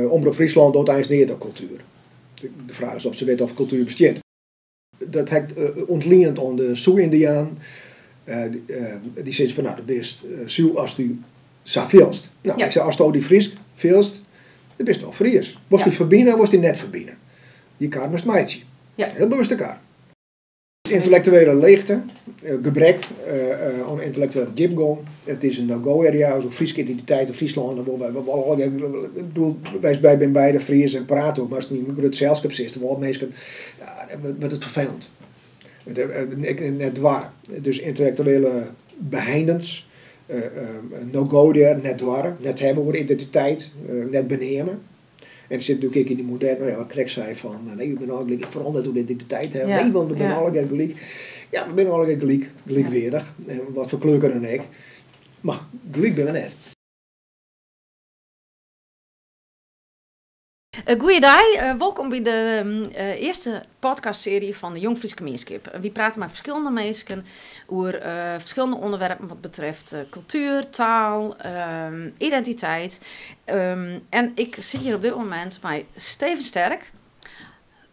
Omrop Fryslân docht eins neat oan kultuer. De fraach is oft se witte oft kultuer bestiet. Dat ha ik ûntliend oan de Sioux-Yndianen. Dy sizze fan, no, do bist Sioux ast dy sa fielst. No, ik sei, asto dy Frysk fielst, dan bisto Fries. Wolst dy ferbine of wolst dy net ferbine? Dy kar moatst meitsje. Hiel bewuste kar. Yntelektuele leechte, gebrek oan yntelektuele djipgong. It is in no-go area, as oer Fryske identiteit of Fryslân, dan wolle wy wolle allegear, ik bedoel, wy binne beide Friezen en prate oer, mar ast yn in grut selskip sitst, dan wolle minsken, ja, dan wurdt it ferfelend. Ek net doare. Dus yntelektuele beheindens, no-go dêr, net doare, net hawwe oer identiteit, net beneame. En it sit natuerlik ek yn dy moderne, no ja, wat ik krekt sei fan, nee, we binne allegear gelyk, foaral net oer de identiteit hawwe, nee, want we binne allegear gelyk. Ja, we binne allegear gelyk, gelykweardich, wat foar kleurke dan ek, mar gelyk binne we net. Goeiedei, wolkom by de earste podcastsearje fan de Jongfryske Mienskip. Wy prate mei ferskillende minsken oer ferskillende ûnderwerpen wat betreft kultuer, taal, identiteit. En ik sit hjir op dit momint mei Steven Sterk.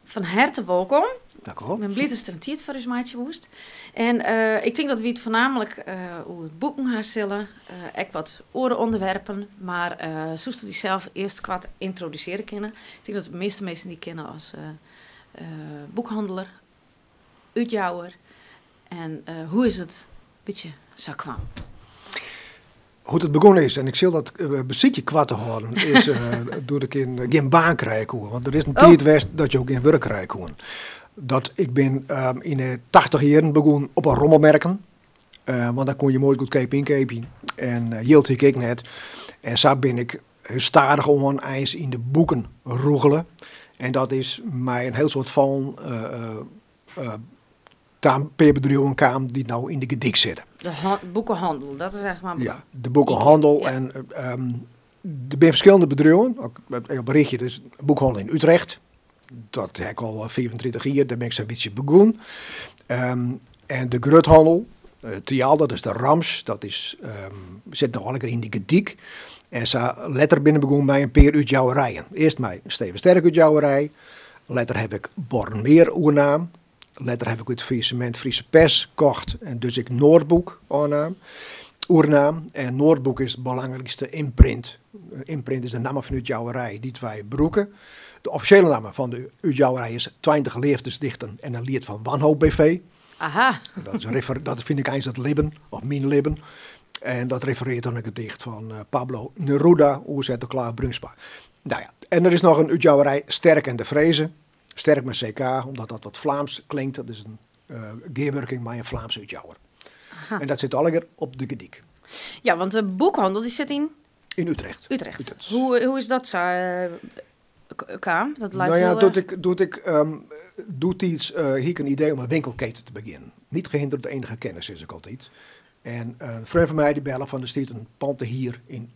Fan herte wolkom. Dank u wol. Ik bin bliid datst der in tiid foar ús meitsje woest. En ik tink dat wy it foarnaamlik oer boeken ha sille, ek wat oare ûnderwerpen. Mar soesto dysels earst koart yntrodusearje kinne? Ik tink dat de measte minsken dy kenne as boekhanneler, útjouwer. En hoe is it bytsje sa kwam? Hoe't it begûn is, en ik sil dat besykje koart te hâlden, is doe't ik gjin baan krije koe. Want der is in tiid west dat jo gjin wurk krije koenen. Dat ik bin yn de tachtich jierren begûn op 'e rommelmerken. Want dan koene je moai goedkeap ynkeapje. En jild hie ik ek net. En sa bin ik stadichoan eins yn de boeken rûgele. En dat is mei in hiel soad fallen ta in pear bedriuwen kaam dy't no yn de Gedyk sitte. De boekenhandel, dat is echt mar. Ja, de boekenhandel. En der binne ferskillende bedriuwen. Ik berichtje dus boekhandel yn Utrecht. Dat ha ik al 35 jier, dêr bin ik sa'n bytsje begûn. En de gruthannel, Triaal, dat is de Rams, dat is, sit noch allegear yn de Gedyk. En sa letter bin ik begûn mei in pear útjouwerijen. Earst mei Steven Sterk útjouwerij, letter heb ik Bornmeer oernaam. Letter heb ik it faillissemint Friese Pers kocht en dus ek Noordboek oernaam. Oernaam. En Noordboek is it belangrykste ymprint. Ymprint is de namme fan de útjouwerij dy't wy brûke. De offisjele namme fan de útjouwerij is 20 Leafdesdichten en in Liet fan Wanhoop BV. Aha. Dat is refer-, dat fyn ik eins it libben, of myn libben. En dat refereart oan in gedicht fan Pablo Neruda, oerset troch Klaas Bruinsma. Nou ja, en der is noch in útjouwerij, Sterk en de Freeze. Sterk mei CK, omdat dat wat Flaams klinkt. Dat is in gearwurking mei in Flaamse útjouwer. Aha. En dat sit allegear op de Gedyk. Ja, want de boekhandel die sit yn? Yn Utrecht. Utrecht. Utrecht. Hoe is dat sa kaam? Dat leit Nou ja, heel, doe't ik, doe't ik, doetiids, hie ik in idee om in winkelketen te begjinnen. Niet gehinderd door enige kennis, sis ik altyd. En in freon fan my die belle fan der stiet in pand te hier yn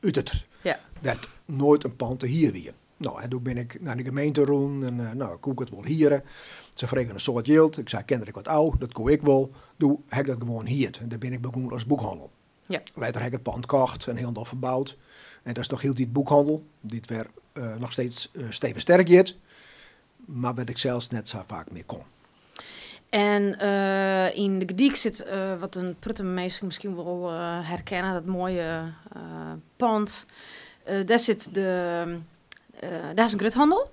Utert. Wêr't noait in pand te hier wie. No, en doe bin ik nei de gemeente rûn en no, koe ik it wol hiere. Se fregen in soad jild. Ik sei, kin der ek wat ôf? Dat koe ik wol. Doe ha ik dat gewoan hierd. En dêr bin ik begûn as boekhannel. Letter ha ik it pand kocht en hielendal ferboud. En dat is noch hieltyd boekhannel, dy't wer noch steeds Steven Sterk hjit, mar wêr't ik sels net sa faak mear kom. En yn de Gedyk sit wat in protte minsken miskien wol herkenne, dat moaie pand. Dêr sit de, dêr is in gruthannel.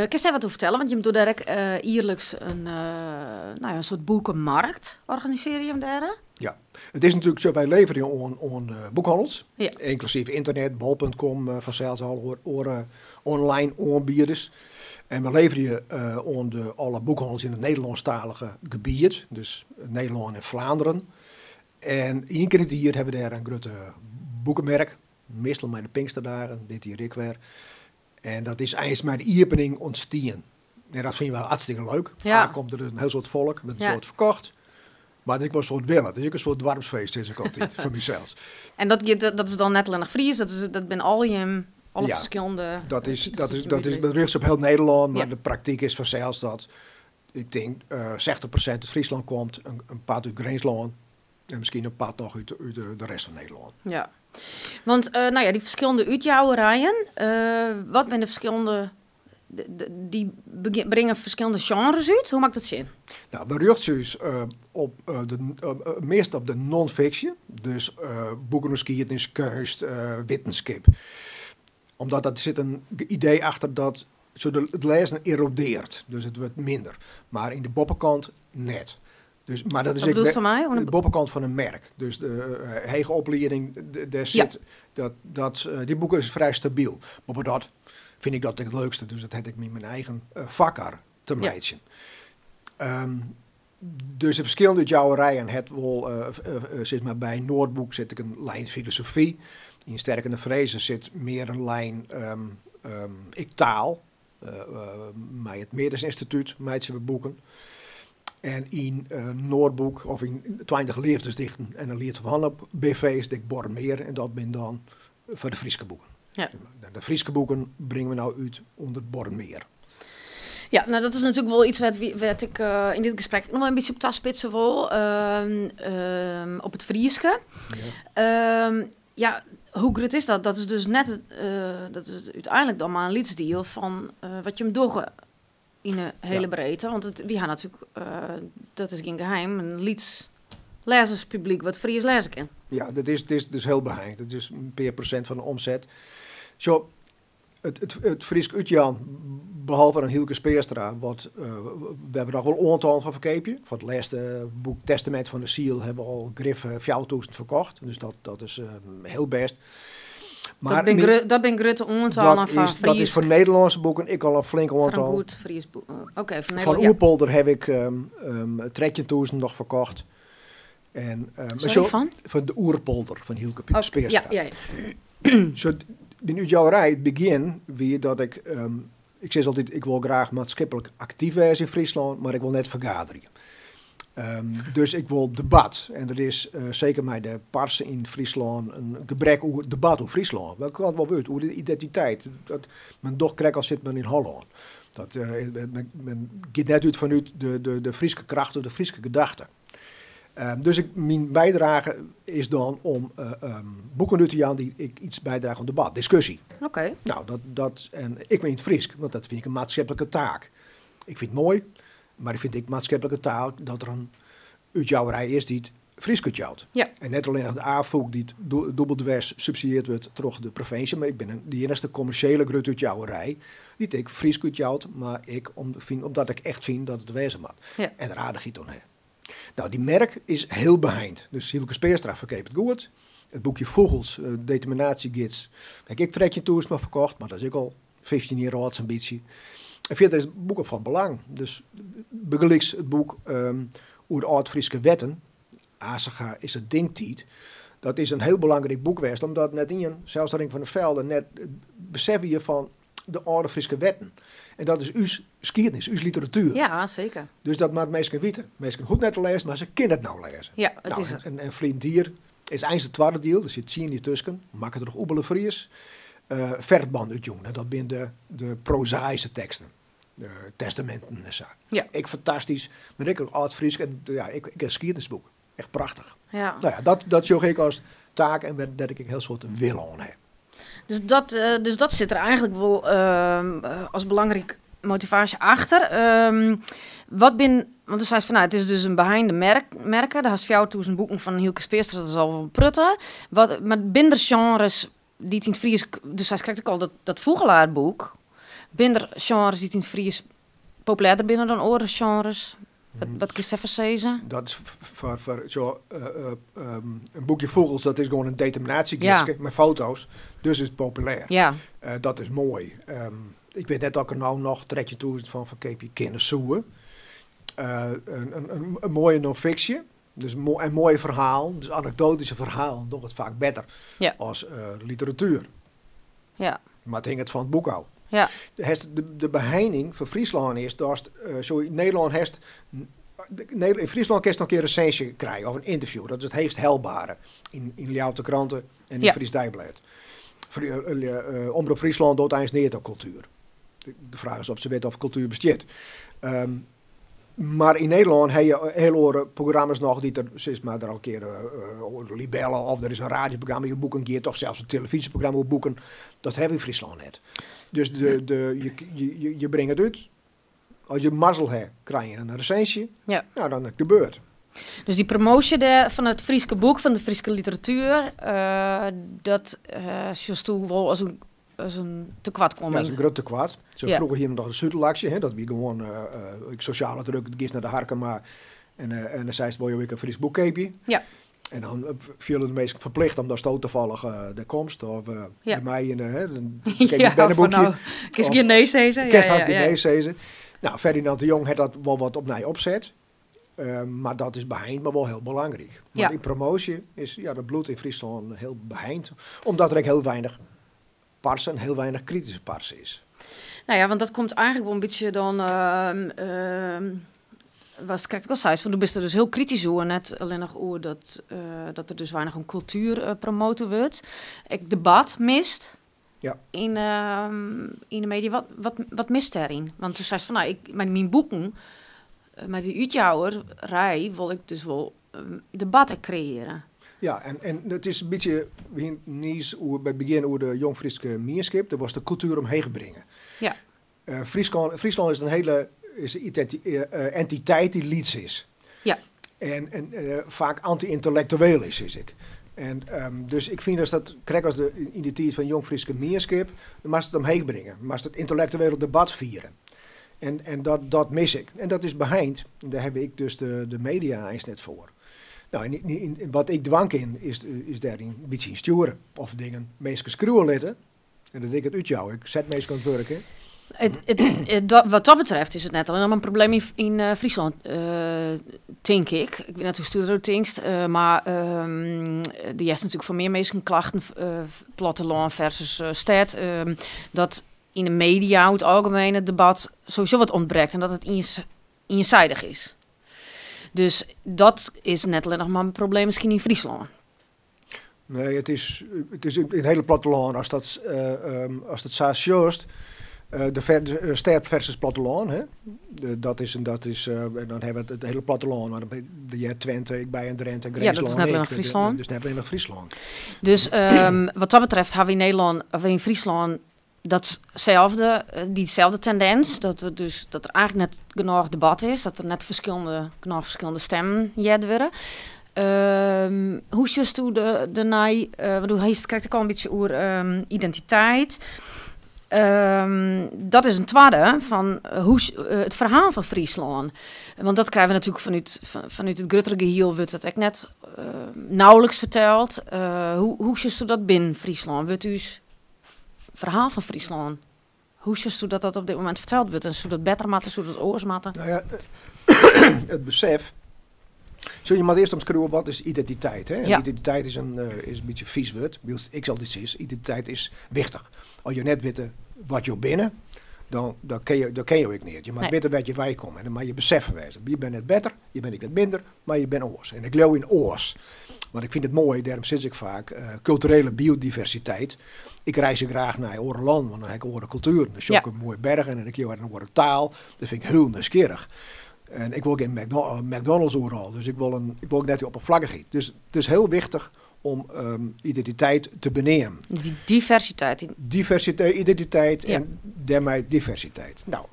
Kinst dêr wat oer fertelle? Want jim dogge dêr ek jierliks in, nou ja, in soart boekenmarkt organisearje jim dêr, hè? Ja, it is natuerlik sa, wy leverje oan boekhannels, ynklusyf ynternet, bol punt com fansels, al oare online oanbieders. En we leverje oan de alle boekhannels yn it Nederlânsktalige gebiet, dus Nederlân en Flaanderen. En ien kear yn it jier hawwe we dêr in grutte boekemerk, meastal mei de Pinksterdagen, dit jier ek wer. En dat is eins mei de iepening ûntstien. En dat fine we hartstikke leuk. Daar komt der in hiel soad folk, wurdt in soad ferkocht. Mar it is ek wol in soad wille. It is ek in soad doarpsfeest, sis ik altyd, foar mysels. En dat giet, dat is dan net allinnich Fries, dat is, dat binne al jim, alle ferskillende Dat is, titels dat dy't is, jim dat is útlizze. berjocht op hiel Nederlân, mar de praktyk is fansels dat, ik tink, 60% út Fryslân komt, in part út Grinslân. En miskien in part noch út de rest fan Nederlân. Ja. Want nou ja, dy ferskillende útjouwerijen, wat binne de ferskillende, dy bringe ferskillende sjenres út? Hoe moat ik dat sjen? Nou, we rjochtsje ús op de, meast op de non-fiksje, dus boeken oer skiednis, keunst, wittenskip. Omdat dat sit in idee achter dat zo it lêzen erodearret, dus it wurdt minder. Mar yn de boppekant net. Dus, mar dat is Wat bedoelst dermei? De boppekant fan in merk. Dus de hege oplieding, dêr sit dy boeken is frij stabyl. Boppedat fyn ik dat it leukste, dus dat ha ik mei myn eigen foarkar te meitsjen. Dus de ferskillende útjouwerijen hat wol, sis mar by Noordboek sit ek in lijn filosofy. Yn Sterkende Freze sit mear in lijn ek taal. Mei it Meertens Ynstitút meitsje we boeken. En yn Noordboek, of yn 20 leafdesdichten en in liet fan Wanhoop BV is ek Bornmeer en dat binne dan foar de Fryske boeken. De Fryske boeken bringe we no út ûnder Bornmeer. Ja, nou dat is natuerlik wol yts wêr't ik yn dit gesprek noch wol in bytsje op taspitse wol. Op it Fryske. Ja, hoe grut is dat? Dat is dus net, dat is úteinlik dan mar in lyts diel fan wat jim dogge yn 'e hiele breedte. Want wy ha natuerlik, dat is gjin geheim, in lyts lêzerspublyk wat Frysk lêze kin. Ja, dat is dus hiel beheind. Dat is in pear prosint fan de omset. Sjoch, it Frysk útjaan, behalve dan Hylke Speerstra, wat wêr't we noch wol oantallen fan ferkeapje. Foar it lêste boek Testament fan de Siel hawwe we al grif 4000 ferkocht. Dus dat is hiel bêst. Maar dat binne grutte oantallen foar Frysk. Dat is foar Nederlânske boeken ek al in flink oantal. Foar in goed Frysk boek. Oké, foar Fan Oerpolder haw ik 13.000 noch ferkocht. En, Sorry, fan? Fan de Oerpolder fan Hylke Speerstra. Ja. Zo, de útjouwerij, it begjin wie dat ik, ik sis altyd, ik wol graach maatskiplik aktyf wêze yn Fryslân, mar ik wol net fergaderje. Dus ik wol debat. En der is, seker mei de parse yn Fryslân, in gebrek oer debat oer Fryslân. Welke kant wol út, oer de identiteit. Dat, men docht krekt as sit men yn Hollân. Dat, men giet net út fanút de Fryske kracht of de Fryske gedachte. Dus myn bydrage is dan om boeken út te jaan dy't ek yts bydrage oan debat, diskusje. Nou, dat, en ik bin yn it Frysk, want dat fyn ik in maatskiplike taak. Ik fyn it moai, mar ik fyn it ek maatskiplike taak dat der in útjouwerij is dy't Frysk útjout. En net allinnich de Afûk dy't dûbeldwers subsidieard wurdt troch de provinsje, mar ik bin de iennichste kommersjele grutte útjouwerij dy't ek Frysk útjout, mar ek omdat ik echt fyn dat it wêze moat. En der aardichheid oan ha. Nou, dy merk is hiel beheind. Dus Hylke Speerstra ferkeapet goed. It boekje Fûgels, determinatiegids, ha ik ek 13.000 mar ferkocht, mar dat is ek al 15 jier âld sa'n bytsje. En fierder is boeken fan belang. Dus bygelyks it boek oer de âld-Fryske wetten, Asega is it dingtiid, dat is in hiel belangryk boek west, omdat net ien, sels Rink van der Velde, net besef wie fan de âlde Fryske wetten. En dat is ús skiednis, ús literatuer. Ja, seker. Dus dat moat minsken witte. Minsken hoege net te lêzen, mar se kinne it no lêze. Ja, it Nou, is der. En Ferline jier is eins it twadde diel, der sit 10 jier tusken, makke troch Oebele Vries, Fertban útjûn. En dat binne de prozaïske teksten, de testaminten en sa. Ek fantastysk, mar ek âld Frysk en ja, ek in skiednisboek. Echt prachtich. Nou ja, dat sjoch ik as taak en wêr't ik ek hiel soad wille oan ha. Dus dat sit der eigentlik wol as belangryk motivaasje achter. Wat bin, want do seist fan, nou, it is dus in beheinde merke. Do hast 4000 boeken fan Hylke Speerstra, dat is al wol in protte. Wat, mar binne der sjenres dy't yn it Frysk, do seist krekt ek al dat fûgelaarboek, binne der sjenres dy't yn it Frysk populêrder binne dan oare sjenres? Wat kinst dêrfoar sizze? Dat is foar zo, in boekje fûgels, dat is gewoan in determinatiegidsje mei foto's, dus is it populêr. Dat is moai. Ik wit net oft ik der no noch 13.000 fan ferkeapje kinne soe. In moaie non-fiksje, dus en moaie ferhalen, dus anekdoatyske ferhalen dogge it faak better as literatuer. Mar it hinget fan it boek ôf. De beheining foar Fryslân is datst, zo yn Nederlân hast, yn Fryslân kinst noch in kear resinsje krije of in ynterview. Dat is it heechst helbere yn Ljouwerter Krante en yn Frysk Deiblêd. Omrop Fryslân docht eins neat oan kultuer. De fraach is oft se witte oft kultuer bestiet. Mar yn Nederlân ha je hiel oare programma's noch dy't der sis mar der al in kear oer Libelle of der is in radioprogramma oer boeken giet of sels in telefyzjeprogramma oer boeken. Dat ha we yn Fryslân net. Dus de, de, je, je, je bringe it út. As je mazzel ha, krije je in resinsje. Nou, dan it gebeurt. Dus dy promoasje dêr fan it Fryske boek, fan de Fryske literatuer, dat sjochsto wol as in tekoartkomming? Ja, dat is in grut tekoart. Zo Froeger hiene we noch de sutelaksje, hè, dat wie gewoan sosjale druk, giest nei de Harkema en dan seist, wolle jo ek in Frysk boek keapje? En dan fiele de minsken ferplicht omdatsto tafallich dêr komst of by my in, hè, dan keapje Ja, berneboekje. Fan, nou, kinst gjin nee sizze. Kinst hast gjin nee sizze. Nou, Ferdinand de Jong hat dat wol wat opnij opset. Mar dat is beheind, mar wol hiel belangryk. Mar dy promoasje is, ja, dat bliuwt yn Fryslân hiel beheind, omdat der ek hiel weinich parse en hiel weinich krityske parse is. Nou ja, want dat komt eigentlik wol in bytsje dan, watst krekt ek al seist, want do bist der dus hiel kritysk oer, net allinnich oer dat der dus weinich oan kultuer promote wurdt, ek debat mist. Yn de media. Wat mist dêryn? Want do seist fan, nou, ik, mei myn boeken, mei dy útjouwerij, wol ik dus wol debatten kreëarje. Ja, en it is in bytsje, we hiene niis oer, by it begjin oer de Jongfryske Mienskip, dêr wolst de kultuer omheech bringe. Fryslân is in hiele is entiteit dy't lyts is. En faak anty-yntellektueel is, sis ik. En dus ik fyn as dat, krekt as de, yn de tiid fan Jongfryske Mienskip, dan moatst it omheech bringe. Moatst it yntellektuele debat fiere. En dat mis ik. En dat is beheind. En dêr ha ik dus de media eins net foar. Nou, en wat ik dwaan kin, is dêryn in bytsje yn stjoere. Of dingen minsken skriuwe litte. En dat ik it útjou. Ik set minsken oan it wurk, hè. Wat dat betreft is it net allinnich mar in probleem yn Fryslân, tink ik. Ik wit net hoe'tsto deroer tinkst, mar der hearst natuerlik fan mear minsken klachten, plattelân versus stêd, dat yn de media oer it algemeen it debat sowieso wat ûntbrekt en dat it iensidich is. Dus dat is net allinnich mar in probleem miskien yn Fryslân. Nee, it is yn it hiele plattelân, ast it sa sjochst, de stêd versus plattelân, hè, dat is, en dan ha we it hiele plattelân, mar dan heart Twente ek by en Drenthe en Ja, dat is Grinslân net ek. allinnich Fryslân. Dus net allinnich Fryslân. Dus wat dat betreft ha we yn Nederlân, of yn Fryslân, dyselde tendins, dat der eigentlik net genôch debat is, dat der net genôch ferskillende stimmen heard wurde. Hoe sjochsto dernei, want do hiest it krekt ek al in bytsje oer identiteit. Dat is in twadde fan hoe it ferhaal fan Fryslân. Want dat krije we natuerlik fanút it gruttere gehiel wurdt dat ek net nauwelijks ferteld. Hoe sjochsto dat binnen Fryslân? Wurdt ús ferhaal fan Fryslân, hoe sjochsto dat dat op dit momint ferteld wurdt? En soe dat better moatte, soe dat oars moatte? Nou ja, it besef. Sjoch, je moatte earst omskriuwe wat is identiteit. Hè? Identiteit is in bytsje fys wurd, wylst ik altyd sis, identiteit is wichtich. As je net witte wat jo binne, dan kin jo ek neat. Je moatte witte wêr't je wei komme en dan moat je beseffen wêze. Je binne net better, je binne ek net minder, mar je binne oars. En ik leau yn oars. Want ik fyn it moai, dêrom sis ik faak, kulturele biodiversiteit. Ik reizgje graach nei oare lannen, want dan ha ik oare kultueren. Dan sjoch ik moaie bergen en ik hear in oare taal. Dat fyn ik hiel nijsgjirrich. En ik wol gjin McDonald's oeral, dus ik wol net dy oppervlakkichheid. Dus it is hiel wichtich om identiteit te beneamen. Dy diversiteit. Diversiteit, identiteit en dêrmei diversiteit. Nou,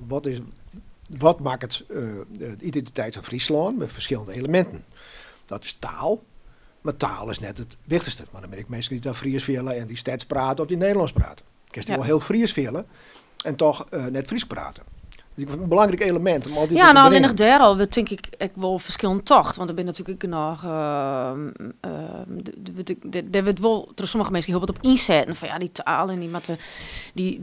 wat makket de identiteit fan Fryslân mei ferskillende eleminten? Dat is taal, mar taal is net it wichtichste. Want dan bin ek minsken dy't dan Fries fiele en dy't steds prate of dy't Nederlânsk prate. Kinst dy wol hiel Fries fiele en toch net Frysk prate. Dus ik fyn it in belangryk elemint om altyd Ja, te nou, beneamen. allinnich dêr al wurdt tink ik ek wol ferskillend tocht. Want der binne natuerlik ek genôch, dêr wurdt wol troch sommige minsken hiel wat op ynsetten. Fan ja, dy taal en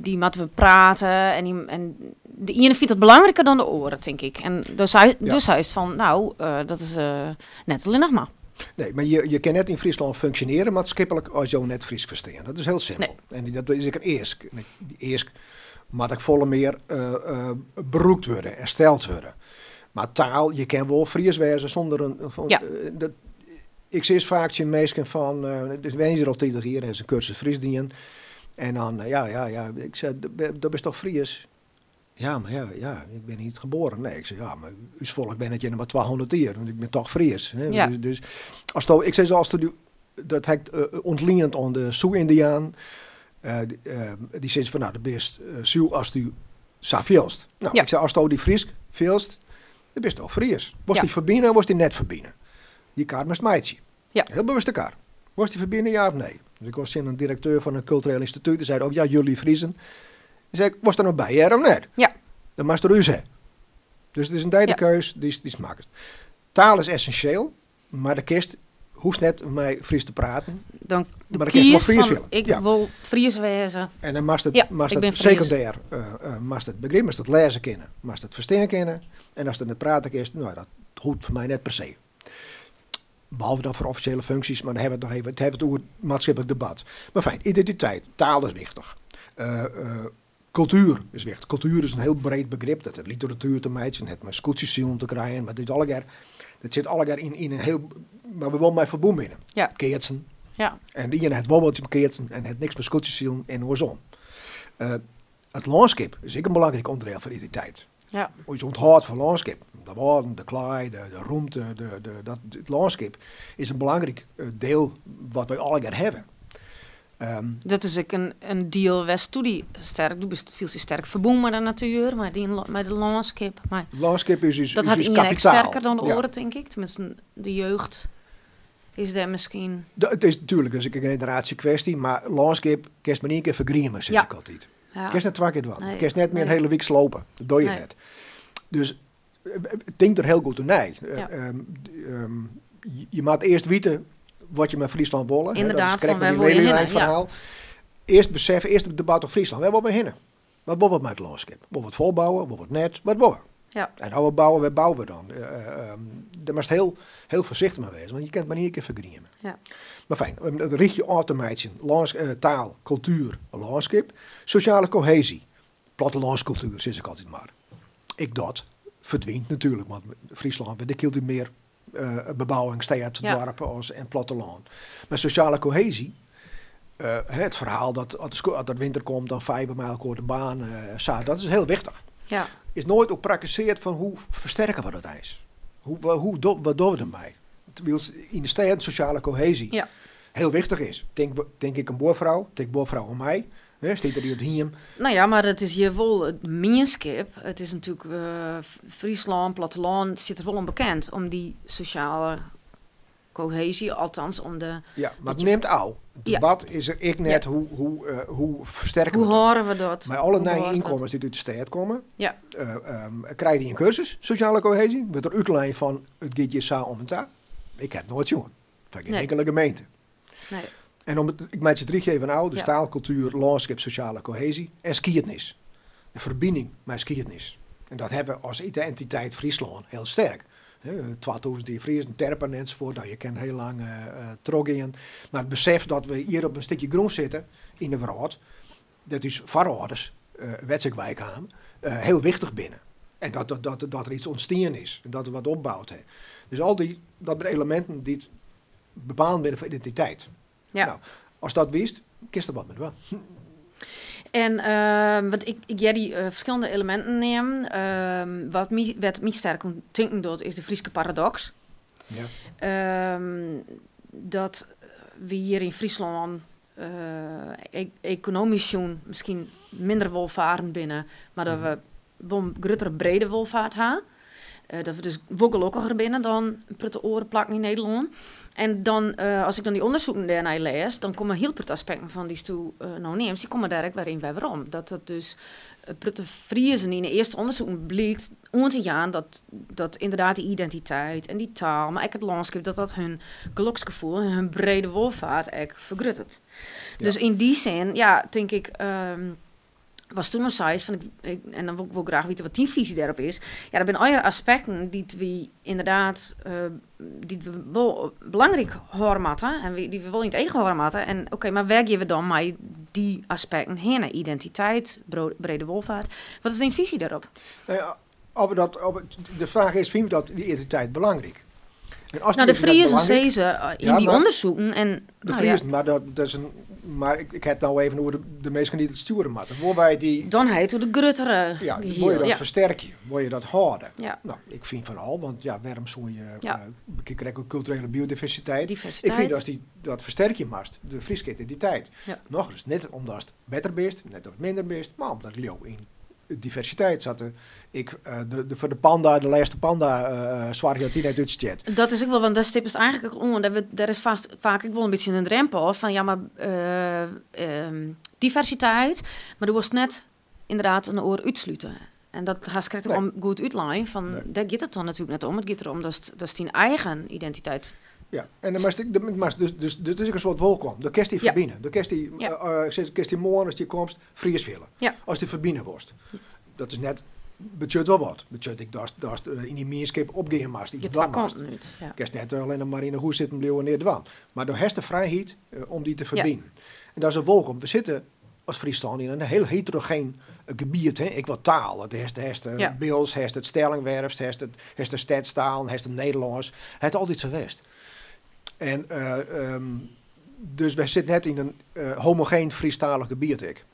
dy moatte we prate. En de iene fynt dat belangriker dan de oare, tink ik. En dus seist fan, nou, dat is net allinnich mar. Nee, mar je kinne net yn Fryslân funksjonearje maatskiplik as jo net Frysk ferstean. Dat is hiel simpel. En dat is ek in eask. En dy eask moat ek folle mear brûkt wurde en steld wurde. Mar taal, je kin wol Fries wêze sûnder in, fan, dat, ik sis faak tsjin minsken fan, dus wenje der al 30 jier en is in kursus Fries dien. En dan, ja, ja, ja, ik sei, do bist toch Fries? Ja, mar ja, ja, ik bin niet geboren. Nee, ik sei, ja, mar ús folk binne hjir noch mar 200 jier, want ik bin toch Fries. Hè? Dus asto, ik sis asto dy, dat ha ik ûntliend oan de Sioux-Yndianen, dy sizze fan, no, do bist Sioux ast dy sa fielst. No, ik sei, asto dy Frysk fielst, dan bisto Fries. Wolst dy ferbine of wolst dy net ferbine? Dy kar moatst meitsje. Hiel bewuste kar. Wolst dy ferbine, ja of nee? Dus ik was tsjin in direkteur fan in kultureel ynstitút, dy sei ook, ja, jullie Friezen. Dy sei ik, wolst der no by hearre of net? Dan moatst der ús ha. Dus it is in dij de keus dy'tst makkest. Taal is essinsjeel, mar do kinst, hoechst net mei Frysk te praten. Dan mar do kinst wol kiest Fries fan, fiele. ik wol Fries wêze. En dan moatst it, moatst Ik it bin Fries. sekundêr, moatst it begripe, moatst it lêze kinne, moatst it ferstean kinne. En ast it net prate kinst, no, dat hoecht foar my net per se. Behalve dan foar offisjele funksjes, mar dan hawwe we it noch even, it hawwe it oer maatskiplik debat. Mar fijn, identiteit, taal is wichtich. Kultuer is wichtich. Kultuer is in hiel breed begrip, dat hat literatuer te meitsjen, hat mei skûtsjesilen te krijen, mar dit allegear, dat sit allegear yn in hiel, mar we wol mei ferbûn binne. Keatsen. En de iene hat wol wat mei keatsen en hat niks mei skûtsjesilen en oarsom. It lânskip is ek in belangryk ûnderdiel fan identiteit. Us ûnthâld fan lânskip, de wâlden, de klaai, de rûmte, it lânskip is in belangryk diel wat wy allegear hawwe. Dat is ek in diel wêr'tsto dy sterk, do bist fielst dy sterk ferbûn mei de natuer, mei de lânskip. Mei Lânskip is Dat hat ús ien ek kapitaal. sterker dan de oare, tink ik. Tenminsten, de jeugd is dêr miskien. It is natuerlik, dat is ek in generaasjekwestie, mar lânskip kinst mar ien kear fergriemen, sis ik altyd. Kinst net twa kear dwaan. Kinst net mear in hiele wike slope. Dat doch je net. Dus tink der hiel goed oer nei. Je moatte earst witte wat je mei Fryslân wolle. Hè, dat is Inderdaad, krekt fan met die wêr wol je hinne, Lelylijn ja. verhaal. Earst besef, earst it debat oer Fryslân. Wêr wolle we hinne? Wat wolle we mei it lânskip? Wolle we it folbouwe? Wolle we it net? Wat wolle we? En as we bouwe, wêr bouwe we dan? Dêr moatst hiel, hiel foarsichtich mei wêze, want je kinne it mar ien kear fergriemen. Mar fijn, om it rychje ôf te meitsjen, taal, kultuer, lânskip, sosjale kohezy, plattelânskultuer sis ik altyd mar. Ek dat ferdwynt natuerlik, want Fryslân wurdt ek hieltyd mear bebouwing, stêd, doarp as en plattelân. Mar sosjale kohezy, it ferhaal dat as der winter komt, dan feie we mei elkoar de baan, sa, dat is hiel wichtich. Is noait ook praktiseard fan hoe fersterke we dat eins? Wat dogge we dermei? Wylst yn de stêden sosjale kohezy hiel wichtich is. Tink ik in buorfrou, tink buorfrou oan my. Hè, stiet der dy op it hiem? No ja, mar it is hjir wol it mienskip. It is natuerlik Fryslân, plattelân, stiet der wol om bekend. Om dy sosjale kohezy, althans om de... Ja, mar dat it je nimt ôf. Het debat is der ek net hoe fersterke Hoe we dat? hâlde we dat? Mei alle Hoe nije hâlde we dat? ynkommers dy't út de stêd komme, krije dy in kursus sosjale kohezy. Wurdt der útlein fan it giet hjir sa om en ta. Ik ha it noait sjoen. Fan gjin inkele gemeente. En om it, ik meitsje it rychje even ôf, dus taal, kultuer, lânskip, sosjale kohezy en skiednis. De ferbining mei skiednis. En dat hawwe we as identiteit Fryslân hiel sterk. Hè, 2000 jier Friezen, terpen ensafuort, no, je kinne hiel lang trochgean. Mar it besef dat we hjir op in stikje grûn sitte yn de wrâld, dêr't ús foarâlders, wêr't se ek wei kamen, hiel wichtich binne. En dat der iets ûntstien is en dat der wat opboud hat. Dus al dy, dat binne eleminten dy't bepalend binne foar identiteit. No, ast dat wist, kinst der wat mei dwaan. En want ik hear dy ferskillende eleminten neamen. Wat my, wêr't my sterk oan tinken docht, is de Fryske paradoks. Dat we hjir yn Fryslân ekonomysk sjoen miskien minder wolfarend binne, mar dat we wol in gruttere brede wolfaart ha. Dat we dus wol gelokkiger binne dan in protte oare plakken yn Nederlân. En dan, as ik dan dy ûndersoeken dêrnei lês, dan komme hiel protte aspekten fan dy'tsto no neamst, dy komme dêr ek wer yn wer werom. Dat dat dus in protte Friezen yn de earste ûndersoeken blykt oan te jaan dat ynderdaad dy identiteit en dy taal, mar ek it lânskip, dat dat hun geloksgefoel en hun brede wolfaart ek fergruttet. Dus yn dy sin, ja, tink ik, watsto no seist, fan ik, en dan wol ik wol graach witte wat dyn fisy dêrop is. Ja, der binne allegear aspekten dy't wy ynderdaad, dy't we wol belangryk hâlde moatte en dy't we wol yn it each hâlde moatte. En oké, mar wêr gean we dan mei dy aspekten hinne? Identiteit, brede wolfaart. Wat is dyn fisy dêrop? Nou ja, of we dat, of, de fraach is, fine we dat dy identiteit belangryk? En as Nou, de die identiteit Friezen belangryk sizze in Ja, die maar onderzoeken en, de nou ja. Friezen, maar dat is een, Mar ik ha it no even oer de minsken dy't it stjoere moatte. Wolle wy dy. Dan ha je it oer de gruttere Ja, wolle je dat fersterkje? Wolle je dat hâlde? Ja. No, ik fyn fan al, want ja, wêrom soe je. Ik krek oer kulturele biodiversiteit. Diversiteit. Ik fyn datst dy dat fersterkje moatst, de Fryske identiteit. Ja. Nochris, net omdatst better bist, net omdatst minder bist, mar omdat ik leau yn diversiteit. Sa't de, ik, de, foar de panda, de lêste panda, soargje dat dy net útstjert. Dat is ek wol, want dêr stippest eigentlik ek oan. Dêr is fêst faak ek wol in bytsje in drempel fan, ja, mar diversiteit, mar do wolst net ynderdaad in oar útslute. En dat hast krekt al goed útlein, fan dêr giet it dan natuerlik net om. It giet derom datst dyn eigen identiteit. Ja, en dan moatst, de, moatst dus it is ek in soart wolkom. Do kinst dy ferbine. Do kinst dy, ik sis, kinst dy moarn as dy komst Fries fiele. As dy ferbine wolst. Dat is net, betsjut wol wat. Betsjut ek datst yn dy mienskip opgean moatst, iets Je twa dwaan moatst. Kanten út, ja. Kinst net allinnich mar yn 'e hûs sitten bliuwe en neat dwaan. Mar do hast de frijheid om dy te ferbinen. En dat is in wolkom. We sitte as Fryslân yn in hiel heterogeen gebiet, hè? Ek wat taal. Het hast Bilts, hast it Stellingwerfs, hast de stedstalen, hast it Nederlânsk. Het altyd sa west. En dus wy sitte net yn in homogeen Frysktalich gebiet ek.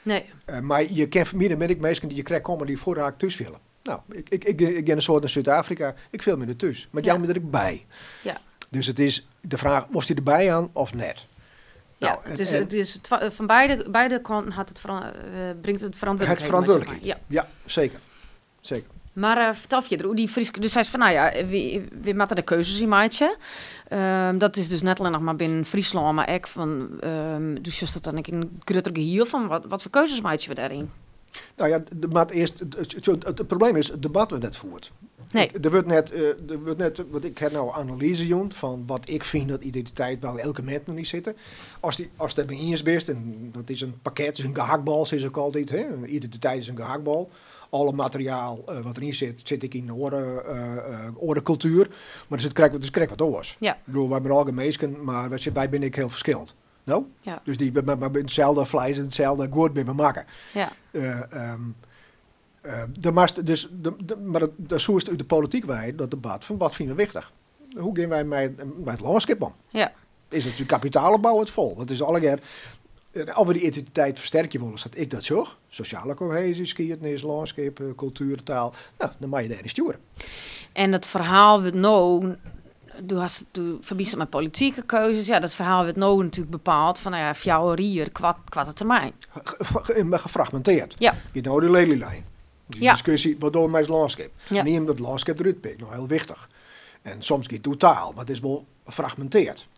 Nee. Mar je kin fermide, bin ek minsken dy't je krekt komme dy't fuortdalik thús fiele. No, ik gean in soad nei Súd-Afrika, ik fiel my der thús, mar ik jou my der ek by. Dus it is de fraach, wolst dy derby hawwe of net? Ja, Nou, het is, het is van beide kanten hat it bringt it Het ferantwurdlikheid mei sich mei. Ferantwurdlikheid. Ja. Ja, zeker. Zeker. Mar fertel fierder oer dy Fryske. Dus seist fan, no ja, wy moatte der keuzes yn meitsje. Dat is dus net allinnich mar binnen Fryslân, mar ek fan, do sjochst it dan ek yn in grutter gehiel fan wat foar keuzes meitsje we dêryn? Nou ja, der moat earst, it probleem is, it debat wurdt net fierd. Nee. Der wurdt net, want ik ha no analyze jûn fan wat ik fyn dat identiteit, welke eleminten yn sitte. As dêr mei iens bist, en dat is in pakket, is in gehakbal, sis ik altyd, hè? Identiteit is in gehakbal. Alle materiaal wat deryn sit, sit ek yn oare kultuer. Mar it is krekt wat oars. Ik bedoel, wy binne allegear minsken, mar wy binne ek hiel ferskillend. No? Ja. Dus dy, mar itselde fleis en itselde guod binne we makke. Der moatst dus, mar dat soest út de polityk wei, dat debat fan wat fine we wichtich? Hoe gean wy mei it lânskip om? Is it de kapitaalopbou it fol? Dat is allegear, of we dy identiteit fersterkje wolle, sa't ik dat sjoch, sosjale koheezje, skiednis, lânskip, kultuer, taal, no, dan moat je dêryn stjoere. En dat ferhaal wurdt no, do ferbynst it mei politike keuzes, ja, dat ferhaal wurdt no natuerlik bepaald fan, no ja, 4 jier, koarte termyn. Maar gefragmenteerd. Je nou de Lelylijn. Dus diskusje, wat dogge we mei it lânskip? Neam dat lânskip derút pikt, no hiel wichtich. En soms giet it oer taal, mar it is wol gefragmenteerd.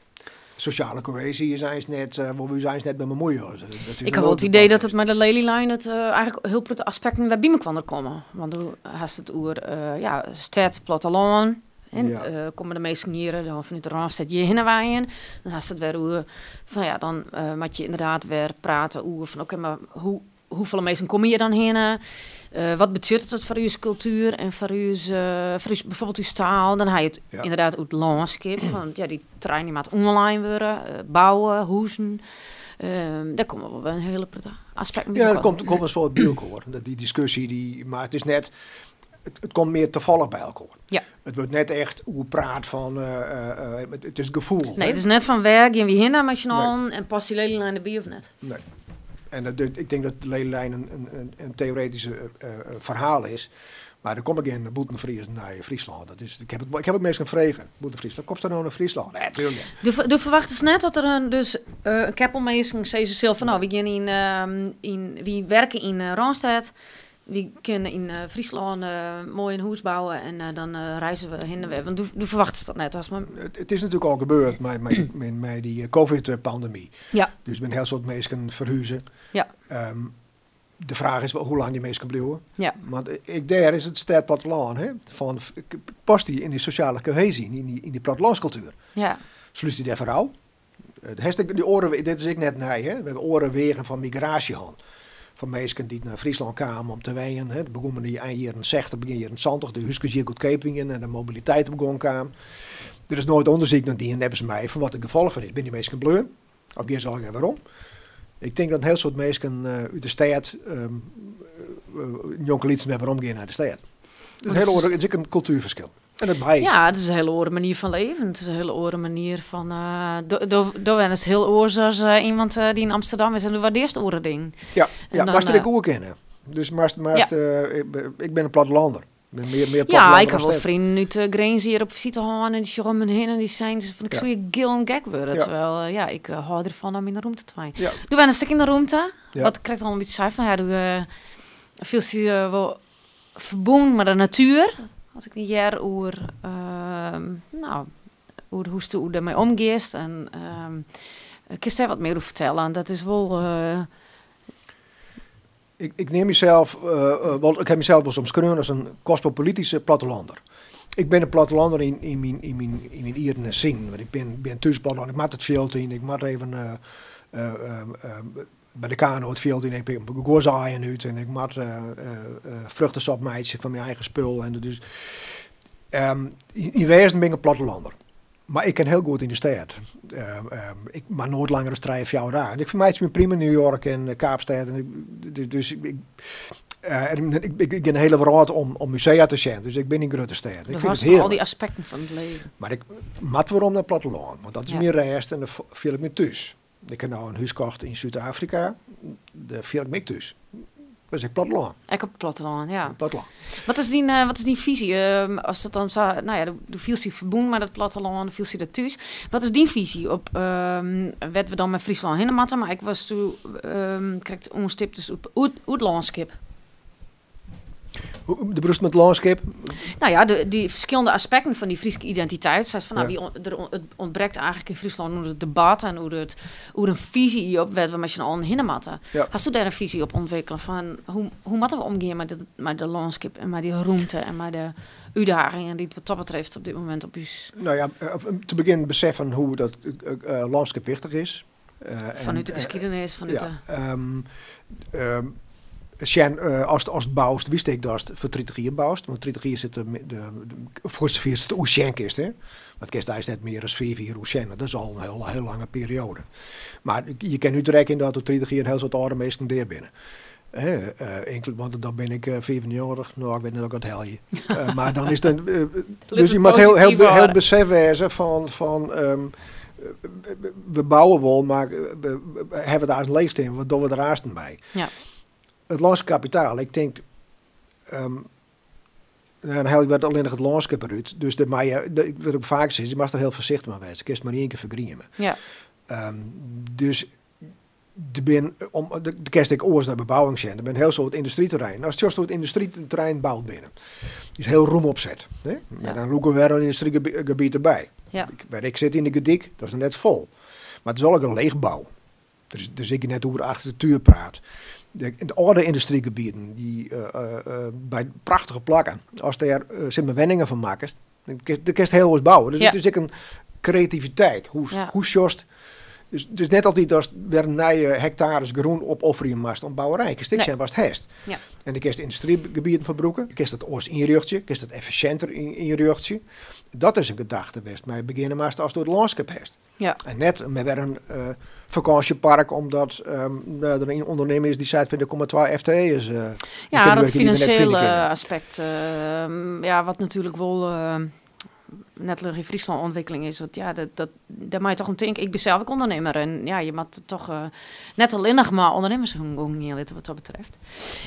Sosjale koheezje is eins net, wol we ús eins net mei bemuoie. Dat is Ik ha wol it idee dat it mei de Lelylijn it eigentlik hiel protte aspekten wer by mekoar komme. Want do hast it oer ja, stêd, plattelân. En komme de minsken hjir dan fanút de Rânstêd hjir hinne wenjen. Dan hast it wer oer fan ja, dan moat je ynderdaad wer prate oer fan oké, mar hoefolle minsken komme hjir dan hinne? Wat betsjut it foar ús kultuer en foar ús bijvoorbeeld ús taal? Dan ha je it ynderdaad oer it lânskip. Want ja, dy trein dy moat oanlein wurde, bouwe, huzen. Dêr komme wol wer in hiele protte aspekten by Ja, der elkoar. komt in soad by elkoar. Dat dy diskusje, dy, mar it is net, it komt mear tafallich by elkoar. It wurdt net echt oer praat fan, it is it gefoel. Nee, hè? it is net fan wêr gean we hinne mei syn Nee. allen en past dy Lelylijn derby of net? Nee. En ik tink dat de Lelylijn in teoretysk ferhaal is. Mar der komme gjin bûtenfriezen nei Fryslân. Dat is, ik ha it minsken frege, bûten Fryslân. Komst der no nei Fryslân? Nee, tuerlik net. Do ferwachtest net dat der in, dus, in keppel minsken sizze sil fan no, wy gean yn, wy werke yn Rânstêd. Wy kinne yn Fryslân moai in hûs bouwe en dan reize we hinne en wer. Want do ferwachtest dat net. As mar It is natuerlik al gebeurd mei dy covid-pandemy. Dus der binne in hiel soad minsken ferhuze. De fraach is hoe lang dy minsken bliuwe. Want ek dêr is it stêd plattelân. Hè? Fan, past dy yn dy sosjale koheezje, yn dy plattelânskultuer? Slúst dy dêr foar ôf? De hast ek die oare, dit is ek net nij, hè? We hawwe oare wegen fan migraasje hân. Fan minsken dy't nei Fryslân kamen om te wenjen. Hè? Dat begûn yn de ein jierren 60, begjin jierren 70, de húskes hjir goedkeap wienen en de mobiliteit op gong kaam. Der is noait ûndersyk nei dien, neffens my, fan wat de gefolgen fan is. Binne dy minsken bleaun? Of gean se allegear werom? Ik tink dat in hiel soad minsken út de stêd njonkelytsen wer werom gean nei de stêd. Dus een hele oare, it is ek in kultuerferskil. En dat mei. Ja, it is in hiele oare manier fan leven. It is in hiele oare manier fan. Do wennest hiel oars as iemand dy't yn Amsterdam is en do waardearrest oare dingen. Ja, En dan, moatst der ek oer kinne. Dus moatst, ik bin in plattelander. Ik bin mear Ja, plattelander ik ha dan wol stêd. freonen út Grins hjir op visite hân en dy sjogge om my hinne en dy seinen fan ik soe hjir gil en gek wurde. Terwijl, ja, ik hâld derfan om yn de rûmte te wenjen. Do wennest ek yn de rûmte. Wat ik krekt al in bytsje sei fan ja, do fielst dy wol ferbûn mei de natuer. As ik dy hear oer, no, oer hoe'tsto dêrmei omgiest en kinst dêr wat mear oer fertelle? En dat is wol. Ik neam mysels, want ik ha mysels wolris omskreaun as in kosmopolityske plattelander. Ik bin in plattelander yn myn ieren en sinen, want ik bin thús platteland. Ik moat it fjild yn, ik moat even by de kano it fjild yn, ik pik guozze-aaien út en ik moat fruchtesop meitsje fan myn eigen spul. En dus, yn wêzen bin ik in plattelander. Mar ik kin hiel goed yn de stêd. Ik mar noait langer as 3, 4 dagen. Ik fermeitsje my prima yn New York en Kaapstêd. En dus ik gean de hiele wrâld om musea te sjen. Dus ik bin yn grutte stêden. Do Ik fyn hâldst it fan al dy hearlik. aspekten fan it leven. Mar ik moat werom nei it plattelân, want dat is myn rêst en dêr fiel ik my thús. Ik ha no in hûs kocht yn Súd-Afrika, dêr fiel ik my ek thús. Dat is ek plattelân. Ek op it plattelân, ja. Plattelân. Wat is dyn fyzje? As dat dan sa, no ja, do fielst dy ferbûn mei dat plattelân, do fielst dy dêr thús. Wat is dyn fyzje op wêr't we dan mei Fryslân hinne moatte? Mar ek watsto krekt oanstiptest op it lânskip. Do bedoelst mei it lânskip? No ja, dy ferskillende aspekten fan dy Fryske identiteit. Sa fan, no, it ûntbrekt eigentlik yn Fryslân oer it debat en oer in fyzje op wêr't we mei syn allen hinne moatte. Hasto dêr in fyzje op ûntwikkele fan hoe moatte we omgean mei de lânskip en mei dy rûmte en mei de útdagingen dy't wat dat betreft op dit momint op ús. No ja, te begjinnen beseffen hoe dat lânskip wichtich is. Fanút de skiednis, fanút de. Sjen, ast boust, witst ek datst foar 30 jier boust. Want 30 jier sit de foar safier'tst it oersjen kinst, hè. Want kinst eins net mear as 5 jier oersjen. Dat is al in hiel, hiel lange perioade. Mar je kinne útrekkenje dat oer 30 jier hiel soad âlde minsken dea binne. Hè, want dan bin ik 95, no, ik wit net oft ik dat helje. Mar dan is it, dus je moat hiel, hiel, hiel besef wêze fan we bouwe wol, mar we hawwe it eins leech stean, wat dogge we der aansten by? It lânskipskapitaal, ik tink, dan helje ik allinnich it lânskip derút. Dus dêr mei je, wat ik faak sis, je moatst der hiel foarsichtich mei wêze. Kinst mar ien kear fergrieme. Dus der bin, de kinst ek oars nei bebouwing sjen. Der binne hiel soad yndustryterreinen. Ast sjochst hoe't yndustryterreinen boud binne. Is hiel rûm opset. Hè? Mar dan lûke we wer in yndustrygebiet derby. Wêr't ik sit yn de Gerdyk, dat is noch net fol. Mar it is al in leechbou. Dus ik net oer architektuer praat. De âlde yndustrygebieten, dy by prachtige plakken, ast dêr sis mar wenningen fan makkest, dan kinst hiel oars bouwe. Dus it is ek in kreativiteit. Hoe sjochst, dus net altyd datst wer in nije hektares grûn opofferje moatst om bouwerij. Kinst ek sjen watst hast. En dan kinst yndustrygebieten foar brûke, kinst it oars ynrjochtsje, kinst it effisjinter ynrjochtsje. Dat is in gedachte wêr'tst mei begjinne moatst ast it lânskip hast. En net mei wer in fakânsjepark, omdat der in ûndernimmer is dy't seit fan der komme twa FTE'ers. Ja, dat finansjele aspekt, ja, wat natuerlik wol net allinnich yn Fryslân ûntwikkeling is. Want ja, dêr moatte je toch om tinke. Ik bin sels ek ûndernimmer en ja, je moatte toch net allinnich mar ûndernimmers hun gong gean litte wat dat betreft.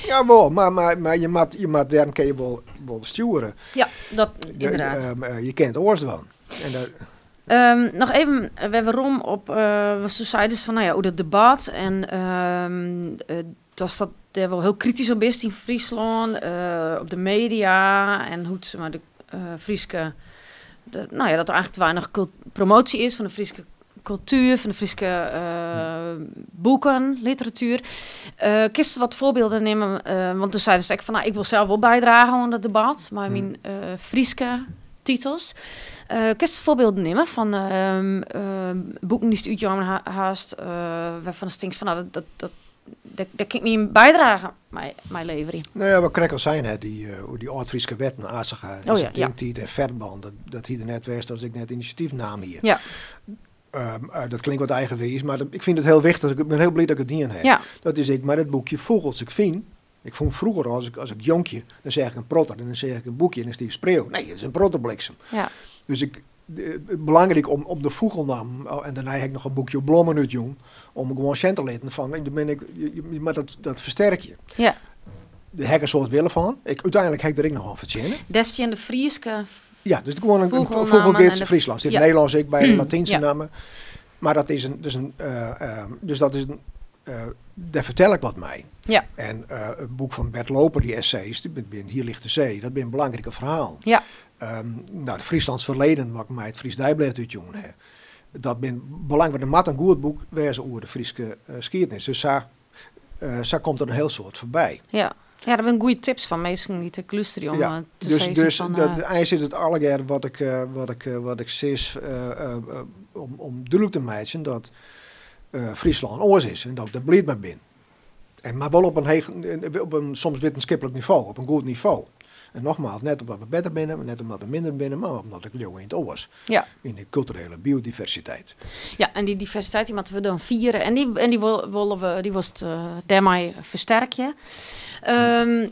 Ja, wol, mar je moat dêrom kinne je wol stjoere. Ja, dat ynderdaad. Je kinne it oars dwaan. En dat, Noch even wer werom op wat se sei dus fan, no ja, oer it debat en datst dat dêr wol hiel kritysk op bist yn Fryslân, op de media en hoe't se mar de Fryske, no ja, dat der eigentlik te weinich promoasje is fan de Fryske kultuer, fan de Fryske boeken, literatuer. Kinst wat foarbylden nimme? Want doe seidest ek fan, no, ik wol sels wol bydrage oan dat debat mei myn Fryske titels. Kinst foarbylden nimme fan boeken dy'tst útjûn hast, wêrfan'tst tinkst fan, no, dêr kin ik myn bydrage mei leverje? No ja, wat ik krekt al sein ha, dy âld-Fryske wetten, Asaga, Tinktiid en Ferbân, dat hie der net west as ik net inisjatyf naam hie. Dat klinkt wat eigenwiis, mar ik fyn it hiel wichtich. Ik bin hiel bliid dat ik it dien ha. Dat is ek mei it boekje Fûgels. Ik fyn Ik fûn froeger, as ik jonkje, dan seach ik in protter en dan seach ik in boekje en dan stie spreau. Nee, it is in protterbliksem. Dus ik, belangryk om de fûgelnammen, oh, en dêrnei ha ik noch in boekje oer blommen útjûn, om gewoan sjen te litten fan, dan bin ik, je moat dat fersterkje. Dêr ha ik in soad wille fan. Úteinlik ha ik der ek noch oan fertsjinne. Dêr stean de Fryske Ja, dus gewoan in fûgelnammen fûgelgids en de Fryslân. Sit Nederlânsk ek by, de Latynske namme. Maar dat is in, dus in, dus dat is in, dêr fertel ik wat mei. En it boek fan Bert Looper, dy essays, dy bin Hier ligt de zee, dat binne belangrike ferhalen. Nou, het Frieslands Verleden, wat ik mei it Fries Deiblêd útjûn ha, dat bin belangryk. Der moat in goed boek wêze oer de Fryske skiednis. Dus sa komt der in hiel soad foarby. Ja. Ja, dat binne goede tips fan minsken dy't ek lústerje om te sizzen fan, Eins is it allegear wat ik sis om dúdlik te meitsjen dat Fryslân oars is en dat ik der bliid mei bin. En mar wol op in heech, op in soms wittenskiplik nivo, op in goed nivo. En nogmaals, net omdat we better binne, net omdat we minder binne, mar omdat ik leau yn it oars. Yn de kulturele biodiversiteit. Ja, en dy diversiteit dy moatte we dan fiere en dy wolle we, dy wolst dêrmei fersterkje.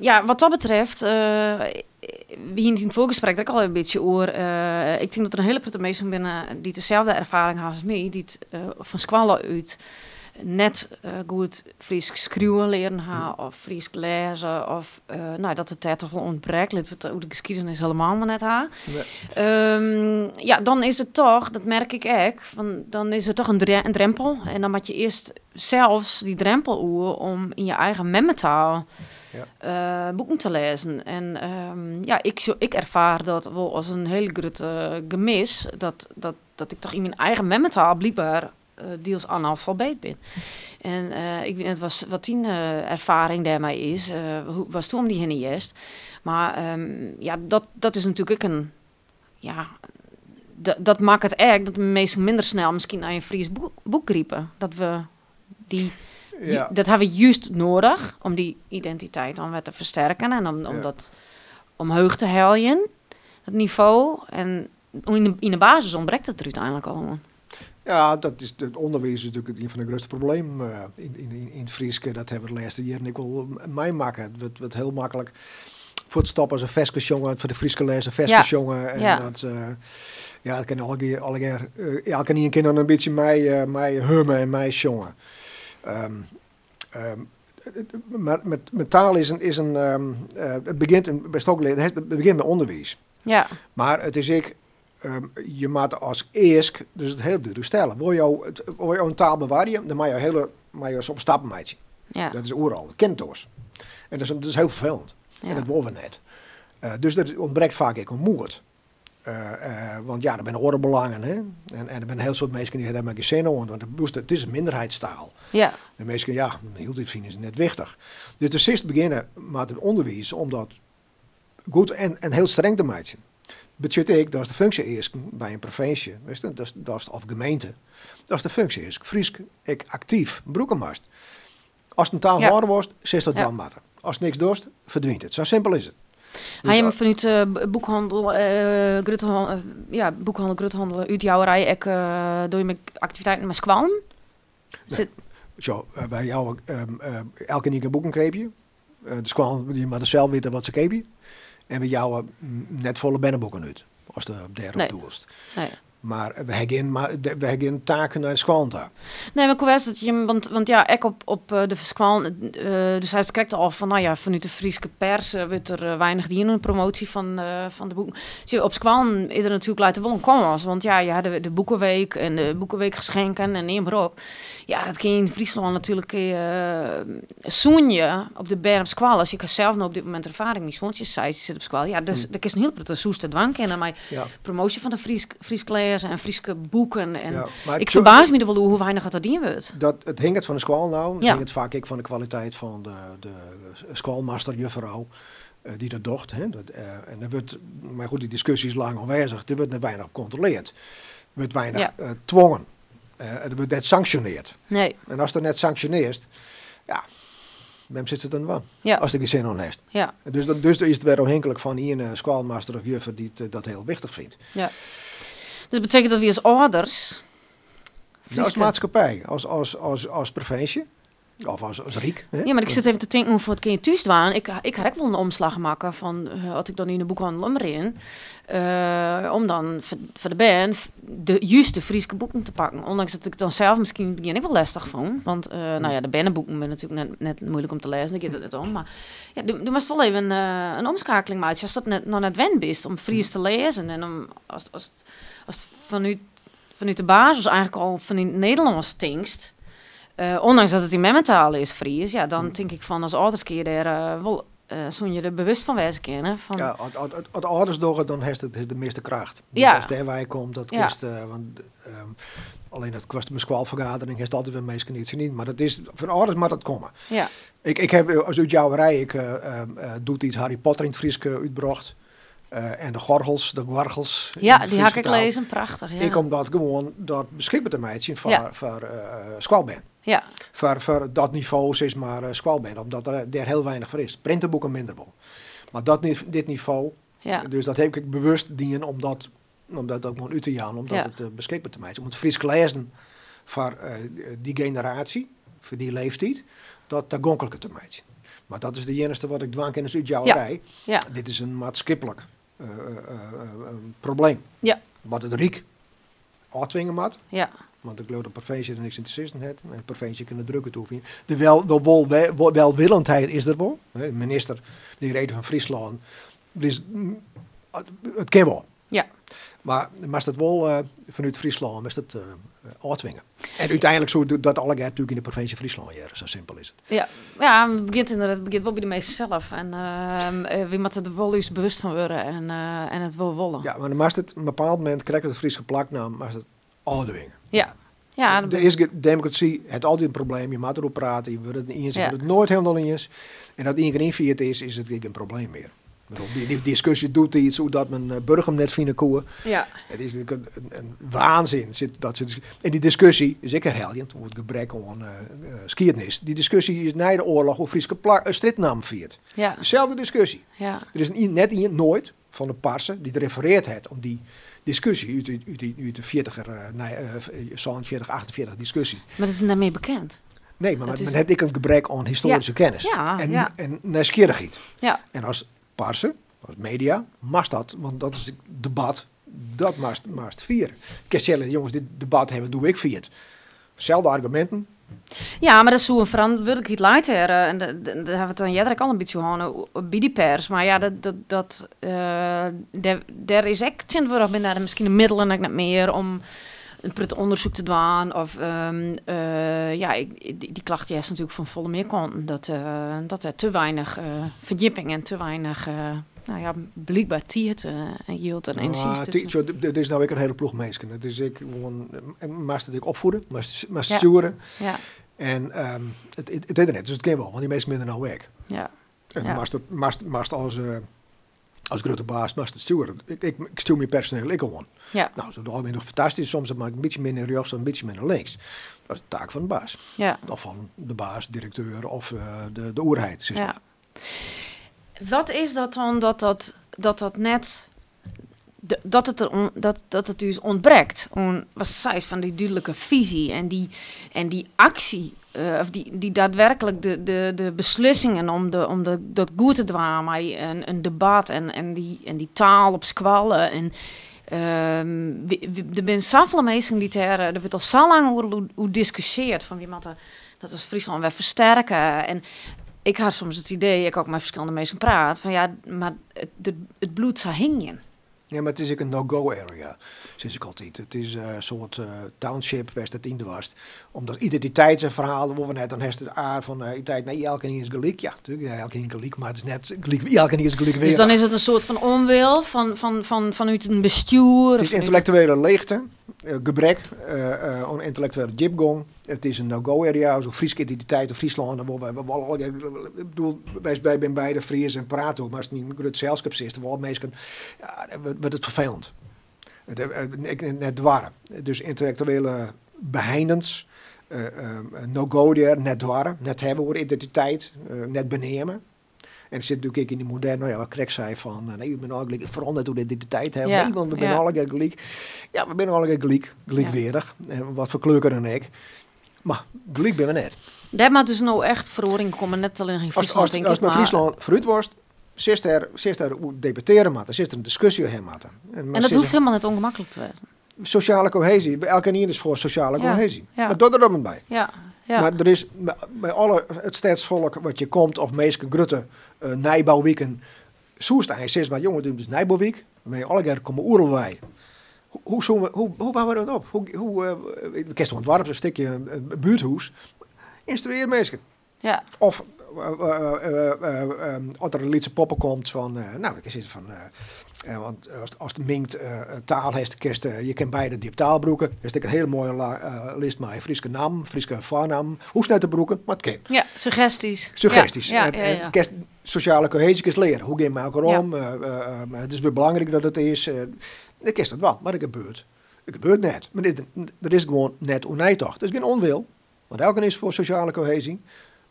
Ja, wat dat betreft, we hiene it yn it foargesprek der ek al in bytsje oer. Ik tink dat der in hiele protte minsken binne dy't deselde erfaring hawwe as my, dy't fan skoalle út net goed Frysk skriuwen learen ha of Frysk lêze of nou, dat it dêr toch wol ûntbrekt. Litte we it oer de geschiedenis helemaal mar net ha. Ja, dan is it toch, dat merk ik ek, fan, dan is der toch in drempel. En dan moat je earst sels dy drempel oer om yn je eigen memmetaal boeken te lêzen. En ja, ik erfaar dat wol as in hiel grut gemis, dat ik toch yn myn eigen memmetaal blykber diels analfabeet bin. En ik wit net wat dyn erfaring dêrmei is, hoe watsto om dy hinne hearst. Mar ja, dat is natuerlik ek in, ja, dat makket ek dat minsken minder snel miskien nei in Frysk boek gripe. Dat we dy, dat ha we juist noadich om dy identiteit dan wer te fersterken en om dat omheech te heljen, dat nivo. En yn de basis ûntbrekt it der úteinlik al oan. Ja, dat is, it ûnderwiis is natuerlik ien fan de grutste problemen yn it Frysk. Dat hawwe we de lêste jierren ek wol meimakke. It wurdt hiel maklik fuortstoppe as in ferske sjonge, foar de Fryske lêzer in ferske sjonge. En dat, ja, dat kin allegear, elkenien kin dan in bytsje mei humme en mei sjonge. Mar met taal is in, it begjint, by Stoklear, it begjint mei ûnderwiis. Mar it is ek, je moatte as eask dus it hiel dúdlik stelle. Wolle jo in taal bewarje, dan moatte jo hiele, moatte jo soms stappen meitsje. Dat is oeral, dat kin net oars. En dat is hiel ferfelend. En dat wolle we net. Dus dat ûntbrekt faak ek oan moed. Want ja, der binne oare belangen. Hè? En der binne in hiel soad minsken dy ha dêr mar gjin sin oan, want it is in minderheidstaal. De minsken, ja, hieltyd fine se it net wichtich. Dus do silst begjinne mei it ûnderwiis om dat goed en hiel streng te meitsjen. Betsjut ek datst de funksje-easken by in provinsje, witst, datst, of gemeente, datst de funksje-eask Frysk ek aktyf brûke moatst. Ast in taal hâlde wolst, silst dat dwaan moatte. Ast niks dochst, ferdwynt it. Sa simpel is it. Ha jim fanút boekhannel, ja, boekhannel, gruthannel, útjouwerij ek, dogge jim ek aktiviteiten mei skoallen? Nee. Sjoch, wy jouwe elkenien kin boeken keapje. De skoallen dy moatte sels witte wat se keapje. En we jouwe net folle berneboeken út, ast dêrop doelst. Nee. Mar we ha gjin, we ha gjin taken nei de skoallen ta. Nee, mar ik wist dat jim, want ja, ek op de skoallen, do seist krekt al fan, nou ja, fanút de Fryske pers wurdt der weinich dien oan de promoasje fan de boeken. Sjoch, op skoallen is der natuerlik leit der wol in kâns, want ja, je ha de boekenweek en de boekenweekgeschenken en neam mar op. Ja, dat kin je yn Fryslân natuerlik soene je op de bern op skoalle, as ik ha sels no op dit momint erfaring, myn soantsje is 6, dy sit op skoalle, ja, dus dêr kinst in hiel protte soest dat dwaan kinne mei promoasje fan de Frysk lêzen en Fryske boeken. En Ja, mar ik ferbaas my der wol oer hoe weinich dat dien wurdt. Dat, it hinget fan de skoalle ôf, it hinget faak ek fan de kwaliteit fan de skoalmaster, juffrou, dy't dat docht. Hè. Dat, en der wurdt, mar goed, dy diskusje is lang oanwêzich, der wurdt net weinich op kontroleard. Der wurdt weinich twongen. Der wurdt net sanksjoneard. Nee. En ast der net sanksjonearst, ja, wêrom sitst it dan dwaan? Ast der gjin sin oan hast. Dus is it wer ôfhinklik fan ien skoalmaster of juffer dy't dat hiel wichtich fynt. Ja. Dus dat betekent dat wy as âlders Ja, as maatskippij, as provinsje. Of as ryk. Hè? Ja, mar ik sit even te tinken fan wat kinne je thús dwaan. Ik ha ek wol in omslach makke fan as ik dan yn de boekhannel omrin, om dan foar de bern de juste Fryske boeken te pakken. Ondanks dat ik dan sels miskien yn it begjin ek wol lestich fûn. Want nou ja, de berneboeken binne natuerlik net muoilik om te lêzen, dêr giet it net om. Mar ja, do moatst wol even in omskakeling meitsje ast dat noch net wend bist om Frysk te lêzen en om ast fanút de basis eigentlik al fan yn it Nederlânsk tinkst. Ondanks dat it dyn memmetaal is, Frysk, ja, dan tink ik fan as âlders kinne je dêr wol, soene je der bewust fan wêze kinne. Fan Ja, as âlders dogge, dan hast it de measte kracht. Ast dêrwei komt, dat kinst, want allinnich dat kwast op in skoalfergadering hast altyd wer minsken dy't tsjinyn, mar dat is, fan âlders moat dat komme. Ik ha as útjouwerij, ik doetiids Harry Potter yn it Frysk útbrocht. En de gorgels, de gorgels. Ja, dy ha ik ek lêzen, prachtich. Ja. Ek om dat gewoan dat beskikber te meitsjen foar skoalbern. Foar dat nivo, sis mar, skoalbern, omdat der dêr hiel weinich foar is. Printerboeken minder wol. Mar dat, dit nivo, dus dat ha ik bewust dien om dat ook gewoan út te jaan, om dat it beskikber te meitsjen. Om it Frysk lêzen foar dy generaasje, foar dy leeftiid, dat tagonkliker te meitsjen. Mar dat is de iennichste wat ik dwaan kin as útjouwerij. Dit is in maatskiplik probleem. Wat it Ryk ôftwinge moat. Want ik leau dat de provinsje der niks yn te sizzen hat. En de provinsje kin de druk útoefenje. De welwillendheid is der wol. De minister, de reden fan Fryslân, dus, it kin wol. Mar moatst it wol fanút Fryslân moatst it ôftwinge. En úteinlik soe dat allegear natuerlik yn de provinsje Fryslân hearre, sa simpel is it. Ja, ja, it begjint inderdaad, it begjint wol by de minsken sels. En wy moatte der wol ús bewust fan wurde en it wol wolle. Ja, mar dan moatst it op in bepaald momint, krekt as de Fryske plaknaam, moatst it ôftwinge. Ja. Ja, der is demokrasy hat altyd in probleem, je moatte deroer prate, je wurde it iens, je wurde it noait hielendal iens. En as ien kear ynfierd is, is it gjin probleem mear. Dy diskusje doetiids oer dat men Burgum net fine koe. It is in waansin. En dy diskusje is ek herheljend oer it gebrek oan skiednis. Dy diskusje is nei de oarloch oer Fryske strjitnammen fierd. Deselde diskusje. Der is net ien, noait, fan de parse dy't refereard hat oan dy diskusje út de fjirtiger, nei 47, 48 diskusje. Mar dat is net mear bekend. Nee, mar men hat ek in gebrek oan histoaryske kennis en nijsgjirrichheid. En as parse, as media, moatst dat, want dat is it debat, dat moatst fiere. Kinst sizze, jonges, dit debat hawwe we doe ek fierd. Selde arguminten. Ja, mar der soe in ferantwurdlikheid leit dêr, en dêr hawwe we it dan earder ek al in bytsje oer hân, by dy pers. Mar ja, dat, dêr is ek tsjintwurdich binne dêr miskien de middelen ek net mear om in protte ûndersyk te dwaan. Of ja, dy klacht hearst natuerlik fan folle mear kanten, dat der te weinich ferdjipping en te weinich, nou ja, blykber tiid en jild en enerzjy stutsen. Sjoch, der is no ek in hiele ploech minsken. It is ek gewoan, moatst it ek opfiede, moatst stjoere. En it is der net, dus it kin wol, want dy minsken binne der no ek. En moatst as grutte baas moatst it stjoere. Ik stjoer myn personeel ek oan. No, dat algemien noch fantastysk. Soms moat ik in bytsje minder rjochts of in bytsje minder links. Dat is de taak fan de baas. Of fan de baas, direkteur of de oerheid, sis mar. Wat is dat dan dat net, dat it der on-, dat it ús ûntbrekt oan, wat seist, fan dy dúdlike fisy en dy aksje, of dy daadwerklik de beslissingen om dat goed te dwaan mei in debat en dy taal op skoalle. En der binne safolle minsken dy't dêr, der wurdt al sa lang oer diskusjeard fan wy moatte dat as Fryslân wer fersterke. En ik ha soms it idee, ik ha ek mei ferskillende minsken praat, fan ja, mar it bliuwt sa hingjen. Ja, mar it is ek in no-go area, sis ik altyd. It is in soart township wêr'tst it yn doarst. Omdat identiteitsferhalen wol we net, dan hast it aard fan identiteit. Nee, elkenien is gelyk. Ja, natuerlik, ja, elkenien gelyk, mar it is net gelyk, elkenien is gelykweardich. Dus dan is it in soart fan onwil fanút in bestjoer? It is yntellectuele leegte, gebrek oan yntellectuele djipgong. It is in no-go area, as oer Fryske identiteit of Fryslân, dan wolle wy, we wolle allegear, ik bedoel, wy binne beide Friezen en prate oer, mar ast yn in grut selskip sitst, dan wolle minsken, ja, dan wurdt it ferfelend. Ek net doarre. Dus yntellectuele beheinens, no-go dêr, net doarre, net hawwe oer identiteit, net beneame. En it sit natuerlik ek yn dy moderne, no ja, wat ik krekt sei fan, nee, we binne allegear gelyk, foaral net oer de identiteit hawwe, nee, want we binne allegear gelyk. Ja, we binne allegear gelyk, gelykweardich, wat foar kleurke dan ek. Mar gelyk binne we net. Dêr moat dus no echt feroaring komme, net allinnich yn Fryslân, tink ik. As mei Fryslân foarút wolst, silst dêr, silst dêr oer debattearje moatte, silst der in diskusje oer ha moatte. En dat hoecht helemaal net ûngemaklik te wêzen. Sosjale kohezy, elkenien is foar sosjale kohezy. Mar doch der dan mar by. Mar der is by alle it stedsfolk wat hjir komt of minsken grutte nijbouwiken, soest eins sizze mar jonge, dit is nijbouwyk, wy allegear komme oeral wei. Hoe soe we, hoe, hoe bouwe we dat op? Hoe, hoe, kinst wol in doarp, in stikje, in buerthûs, ynstrueer minsken. Of as der in lytse poppe komt fan, nou, ik sis fan, want ast mingd taal hast, kinst, je kin beide dy taal brûke. Der is ek in hiele moaie list mei Fryske nammen, Fryske foarnammen. Hoechst net te brûken, mar it kin. Ja, suggestys. Suggestys. En kinst sosjale koheezje kinst leare. Hoe gean je mei elkoar om? It is wer belangryk dat it is. Dan kinst dat dwaan, mar it gebeurt. It gebeurt net. Mar der is gewoan net oer neitocht. Der is gjin onwil, want elkenien is foar sosjale kohezy,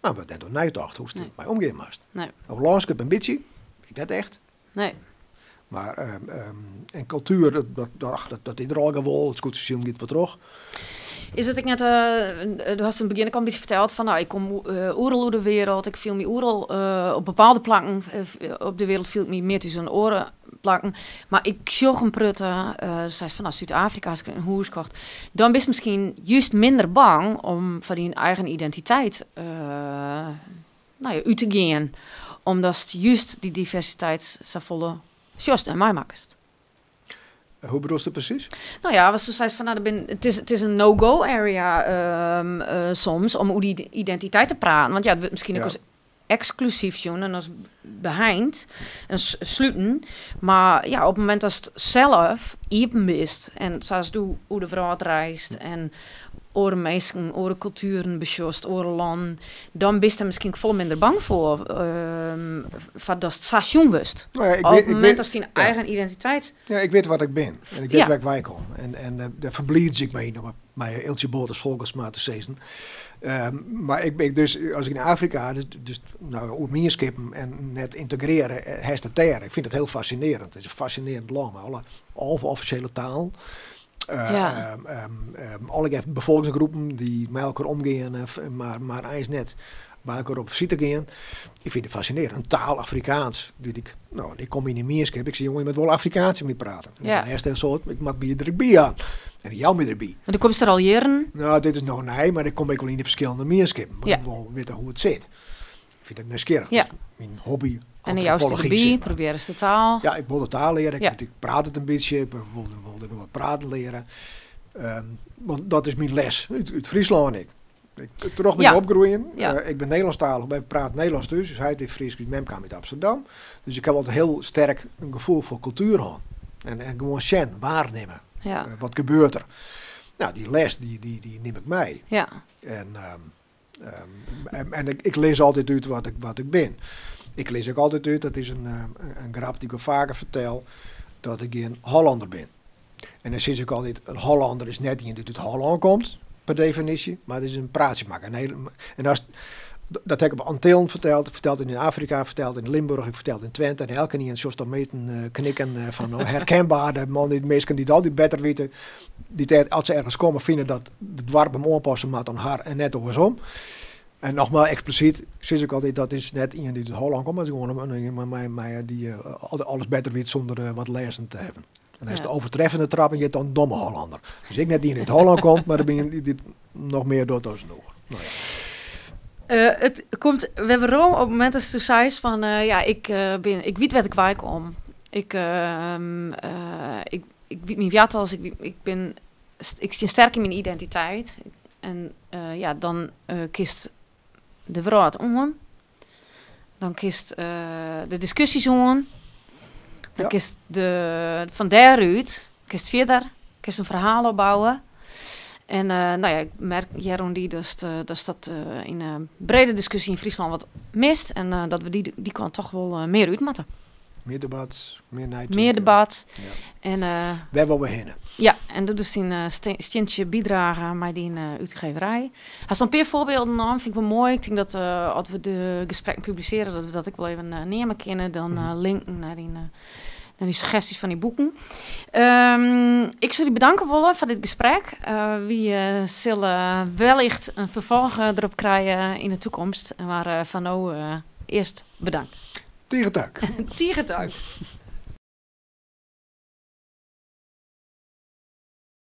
mar wurdt net oer neitocht hoe'tst der mei omgean moatst. Of lânskip in bytsje, ek net echt. Mar en kultuer, dat is der al wol, it skûtsjesilen giet wol troch. Is it ek net, do hast yn it begjin ek al in bytsje ferteld fan, no, ik kom oeral oer de wereld, ik fiel my oeral op bepaalde plakken op de wereld fiel ik my mear thús dan oare plakken. Mar ik sjoch in protte, seist fan, no, Súd-Afrika hast ik in hûs kocht. Dan bist miskien just minder bang om foar dyn eigen identiteit no ja, út te gean. Omdatst just dy diversiteit safolle sjochst en meimakkest. Hoe bedoelst dat presys? No ja, watsto seist fan, no, der bin, it is in no-go area soms om oer dy identiteit te praten. Want ja, it wurdt miskien ek as eksklusyf sjoen en as beheind en sluten. Mar ja, op it momint datst sels iepen bist en sa as do oer de wrâld reist en oare minsken, oare kultueren besjochst, oare lannen, dan bist der miskien folle minder bang foar, foar datst sa sjoen wurdst. Nou ja, ik Op weet, it ik momint weet, datst dyn ja. eigen identiteit Ja, ik wit wat ik bin en ik wit wêr't ik wei kom. En dêr ferbliidzje ik my yn, om mei Eeltsje Wolters Folkertsma te sizzen. Mar ik bin dus, as ik yn Afrika, dus, nou, oer mienskippen en net yntegrearje, hast it dêr. Ik fyn dat hiel fascinearend. It is in fascinearend lân mei alle 11 offisjele talen. Allegear befolkingsgroepen dy't mei elkoar omgean, mar eins net by elkoar op besite gean. Ik fyn it fascinearend. In taal, Afrikaans, dy't ik, no, ik kom yn dy mienskip, ik sis, jonge, je moat wol Afrikaans mei my prate. Want dan hast in soart, ik moat my der ek by ha. En ik jou my derby. Want do komst der al jierren? No, dit is no nij, mar ik kom ek wol yn de ferskillende mienskippen. Want ik wol witte hoe't it sit. Ik fyn it nijsgjirrich. Dat is myn hobby. En dan joust derby, zeg maar. probearrest de taal. Ja, ik wol de taal leare. Ik praat it in bytsje. Ik wol ek wat praten leare. Want dat is myn les út Fryslân ek. Troch myn opgroeien, ik bin Nederlânsktalich, wy prate Nederlânsk thús, ús heit wie Frysk, ús mem kaam út Amsterdam. Dus ik haw altyd hiel sterk in gefoel foar kultuer hân. En gewoan sjen, waarnimme. Wat gebeurt der? Nou, dy les, dy nim ik mei. En ik lis altyd út wat ik bin. Ik lis ek altyd út, dat is in grap dy't ik wol faker fertel, dat ik gjin Hollander bin. En dan sis ik altyd, in Hollander is net ien dy't út Hollân komt, per definysje, mar it is in praatsjemakker. En as, dat ha ik op Antillen ferteld, ferteld yn Afrika, ferteld yn Limburg, ik ferteld yn Twente. En elkenien sjochst dan meten knikken fan oh, herkenbaar, de man, die minsken dy't altyd better witte, dy't dêr, as se ergens komme, fine dat it doarp him oanpasse moat oan har en net oarsom. En nogmaals, eksplisyt sis ik altyd, dat is net ien dy't út Hollân komt, mar it is gewoan in mei dy't alles better wit sûnder wat lêzen te hawwen. En dan is de overtreffende trap en hjit dan domme Hollander. Dus ek net ien dy't út Hollân komt, mar der binne ien dy't noch mear docht as in oar. Nou ja. It komt wer werom op it momint dat do seist fan, ja, ik bin, ik wit wêr't ik wei kom. Ik, ik wit myn woartels, ik, ik bin, ik stean sterk yn myn identiteit. En ja, dan kinst de wrâld oan. Dan kinst de diskusjes oan. Dan kinst de, fan dêrút kinst fierder, kinst in ferhaal opbouwe. En no ja, ik merk hjir oan dy datst dat yn in brede diskusje yn Fryslân wat mist. En dat we dy kant toch wol mear út moatte. Mear debat, mear neitinken. Mear debat. En, Wêr wolle we hinne? Ja, en do dochst dyn stientsje bydrage mei dyn útgeverij. Hast al in pear foarbylden naam, fyn ik wol moai. Ik tink dat as we de gesprekken publisearje, dat we dat ek wol even neame kinne. Dan linken nei dyn Nei dy suggestjes fan dy boeken. Ik soe dy bedanke wolle foar dit gesprek. Wy sille wellicht in ferfolch derop krije yn de takomst. Mar foar no earst bedankt. Tige tank. Tige tank.